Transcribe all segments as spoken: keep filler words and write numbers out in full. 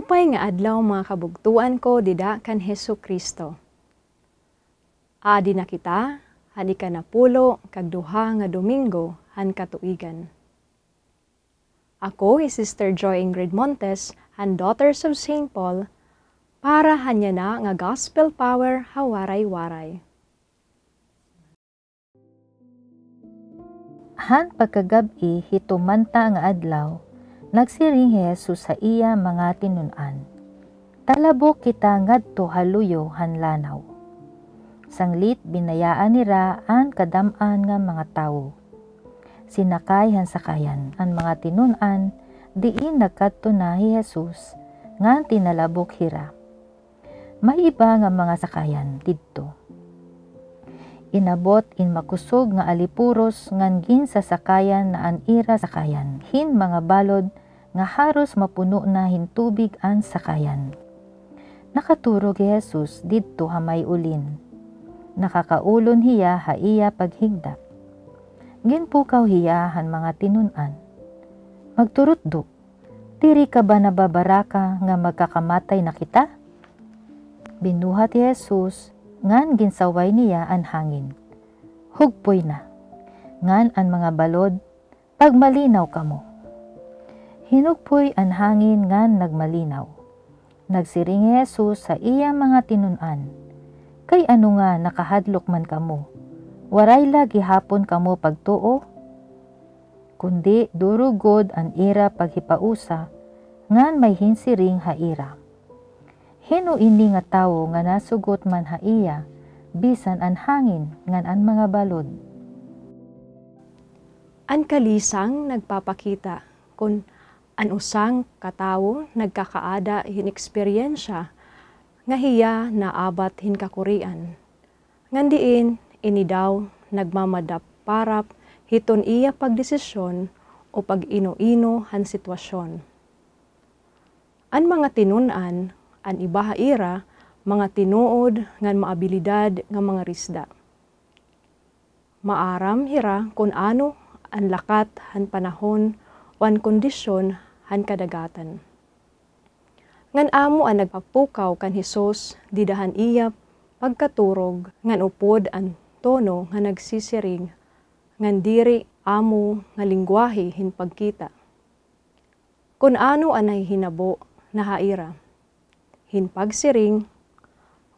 Maupay nga adlaw, mga kabugtoan ko dida kan Hesukristo. Adi na kita han ikanapulo kag duha nga Domingo han katuigan. Ako hi Sister Joy Ingrid Montes han Daughters of Saint Paul para han yana nga Gospel Power ha Waray-Waray. Han pagkagab-i hiton manta nga adlaw, nagsiring hi Jesus ha iya mga tinun-an, "Talabok kita ngadto ha luyo han lanaw." Sanglit binayaan nira an kadam-an nga mga tawo. Sinakay han sakayan an mga tinun-an, diin nagkadto na hi Jesus ngan tinalabok hira. May iba nga mga sakayan didto. Inabot in makusog nga alipuros ngan ginsasakayan na an ira sakayan hin mga balod nga haros mapuno na hin tubig an sakayan. Nakaturog hi Jesus didto ha may ulin. Nakakaulon hiya ha iya paghigda. Ginpukaw hiya han mga tinun-an, "Magturutdo, diri ka ba nababaraka nga magkakamatay na kita?" Binuhat hi Jesus ngan ginsaway niya an hangin, "Hugpoy na." Ngan an mga balod, "Pagmalinaw kamo." Hinugpoy an hangin ngan nagmalinaw. Nagsiring hi Jesus ha iya mga tinun-an, "Kay ano nga nakahadlok man kamo? Waray la gihapon kamo pagtuo?" Kundi duro gud an ira paghipausa, ngan may hinsiring ha ira, "Hin-o ini nga tawo nga nasugot man ha iya bisan an hangin ngan an mga balod?" An kalisang nagpapakita kon an usa ka tawo nagkakaada hin eksperyensya nga hiya naabat hin kakurian, ngan diin ini daw nagmamadaparap hiton iya pagdesisyon o pag-ino-ino han sitwasyon. An mga tinun-an, an iba ha ira, mga tinuod ngan maabilidad nga mangarisda. Maaram hira kon ano an lakat han panahon o an kondisyon han kadagatan. Ngan amo an nagpapukaw kan Jesus dida han iya pagkaturog ngan upod an tono nga nagsisiring ngan diri amo nga lengguwahe hin pagkita. Kon ano an nahihinabo na ha ira hin pagsiring,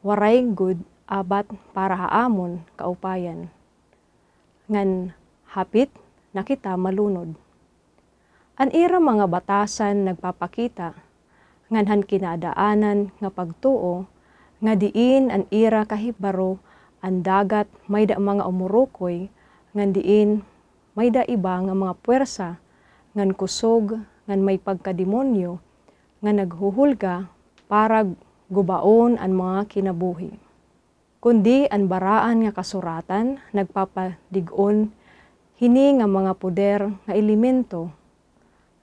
waray gud abat para ha amon kaupayan, ngan hapit na kita malunod. An ira mga batasan nagpapakita ngan han kinadaanan nga pagtuo nga diin an ira kahibaro an dagat mayda mga umurukoy, ngan diin mayda iba nga mga puwersa ngan kusog ngan may pagkademonyo nga naghuhulga para gubaon an mga kinabuhi. Kundi an baraan nga kasuratan nagpapadig-on hini nga mga poder nga elemento.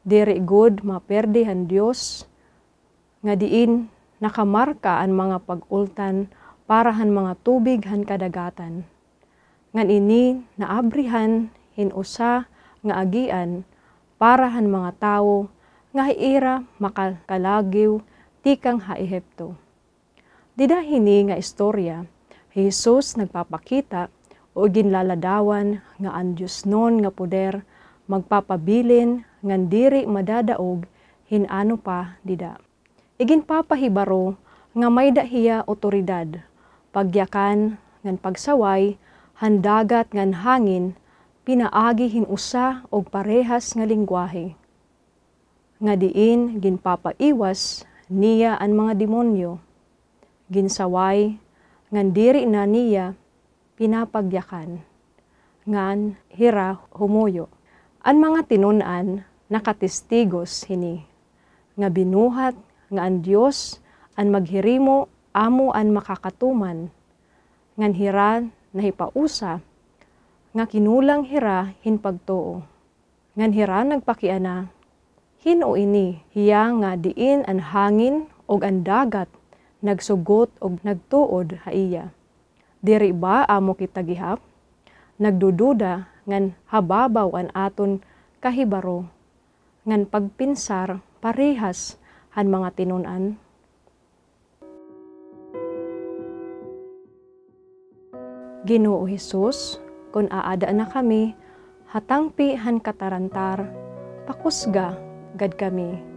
Diri gud maperde han Dios nga diin nakamarka an mga pag-ultan para han mga tubig han kadagatan. Ngan ini naabrihan hin usa nga agian para han mga tawo nga ha ira makakalagiw tikang ha Ehipto. Dida hini nga istorya, hi Jesus nagpapakita o ginlaladawan nga an diosnon nga poder magpapabilin ngan diri madadaog hin ano pa dida. Iginpapahibaro nga mayda hiya awtoridad, pagyakan ngan pagsaway han dagat ngan hangin pinaagi hin usa ug parehas nga lengguwahe, nga diin ginpapaiwas niya an mga demonyo, ginsaway ngan diri na niya pinapagyakan ngan hira humuyo. An mga tinun-an nakatestigos hini, nga binuhat nga an Dios an maghirimo amo an makakatuman, ngan hira nahipausa nga kinulang hira hin pagtuo. Ngan hira nagpakiana, "Hin-o ini hiya nga diin an hangin ug an dagat nagsugot ug nagtuod ha iya? Diri ba amo kita gihap?" Nagdududa ngan hababaw an aton kahibaro ngan pagpinsar parehas han mga tinun-an. Ginoo Jesus, kon aada na kami ha tangpi han katarantar, pakusga gad kami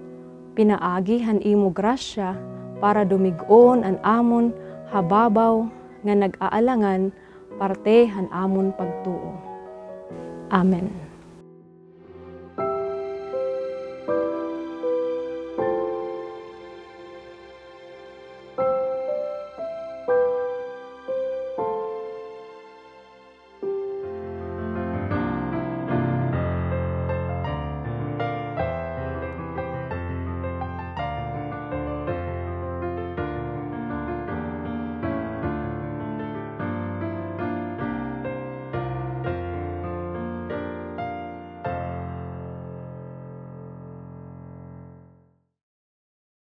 pinaagi han imo grasya para dumig-on an amon hababaw nga nag-aalangan parte han amon pagtuo. Amen.